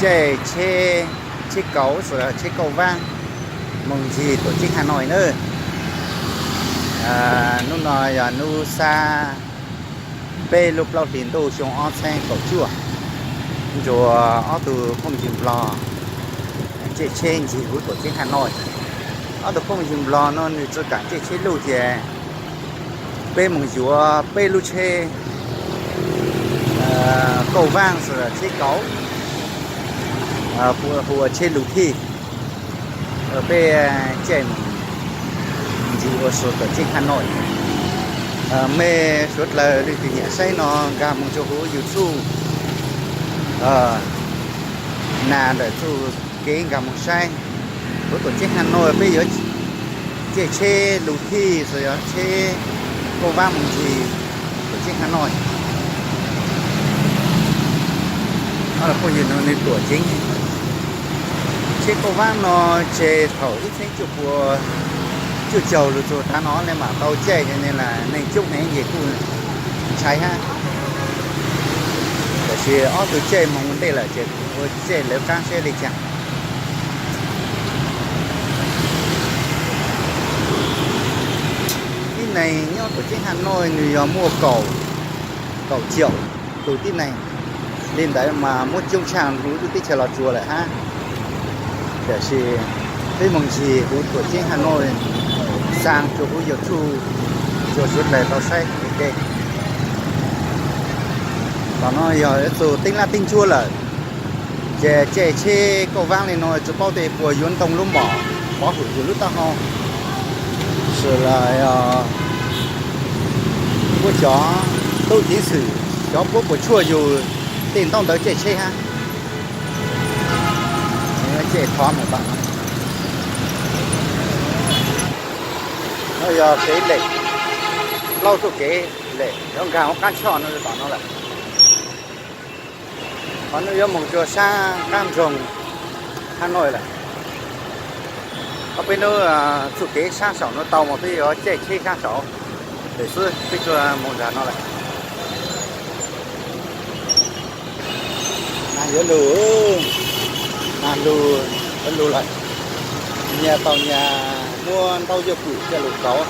caij tsheb, tsheb kauv, tsheb kauj vaab moog ncig tuam ceeb Has Nois na. Nub no yog nub xab, peb lub plaub hlis ntuj xyoo ob txheeb kaum cuaj, ntsuas ob tug phooj ywg Nplog caij tsheb ncig huv tuam ceeb Has Nois. Ob tug phooj ywg Nplog no nwg tsi kaam caij tsheb luj ces peb moog yuav peb lub tsheb kauj vaab, tsheb kauv, hu ua tsheb lug thij, peb caij moog ncig ua si tuam ceeb Has Nois. Mej suav dlawg leej twg nyiam saib no nkag moog rua huv YouTube, nag ntawm txuj kev nkag moog saib. Huv tuam ceeb Has Nois peb yuav caij tsheb lug thij, tsheb kauj vaab moog ncig tuam ceeb Has Nois. Phooj ywg, nwg tuam ceeb tsheb kauj vaab no ces thaum ib txheeb cuaj pua cuaj caug lug txug tav no le maam tau caij, ces nwg las neeg coob heev ces kuj ntshai hab. Tab sis ob tug caij moog ua ntej lawm ces kuv ua caij lawv qaab saib le caag. Tib neeg nyob tuam ceeb Has Nois nwg yog muaj kaum, kaum caum tug tib neeg. Li ntawd mas muab coob tshaj huv lub teb chaws Los Tsuas lawm hab. Tab sis peb moog ncig huv tuam ceeb Has Nois, xaa rua huv YouTube rua suav dlawg tau saib ua ke. Tom no yog txug teeb laj teeb ntsuab lawm, ces caij tsheb kauj vaab le no tsi paub tej puas yuav ntoo lub mom pov hwm yug lub taub hau, xws las puab cov tub ceev xwm cov puab puas tshuaj yug tej ntaub ntawv caij tsheb hab. Caij thov mus tom no, no yog kev lem, plaub txuj kev lem yuav nkag huv qaab choj no tom no lawm. Qhov no yuav moog rua saab qaab nroog Has Nois lawm. Qhov peb nub txuj kev saab saum no tau mas peb yuav caij tsheb saab saud lawm xwb, peb tsuas moog nraag no lawm. Nag yuav lug, nag lug, yuav lug lawm. Nyias tau nyias muab ntaub yuav pwm coj lug kauv.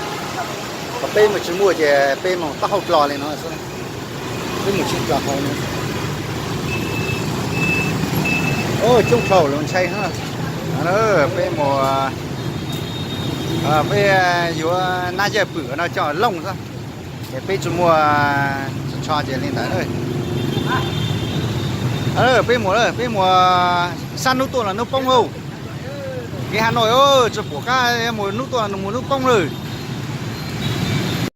Qhov peb mas tsi muaj ces peb moog taub hau dlo le no xwb. Peb mus tsheb dlo hauv no. Coob dhau lug ntshai. Peb mus, peb yuav nab yawg pwm no coj looj xwb, ces peb tsi muaj tsi tsho ces le ntawd. Peb mus, peb mus sab nub tuaj los nub poob lauj. Kev Has Nois tsi pum qab mus nub tuaj los mus nub poob lawm.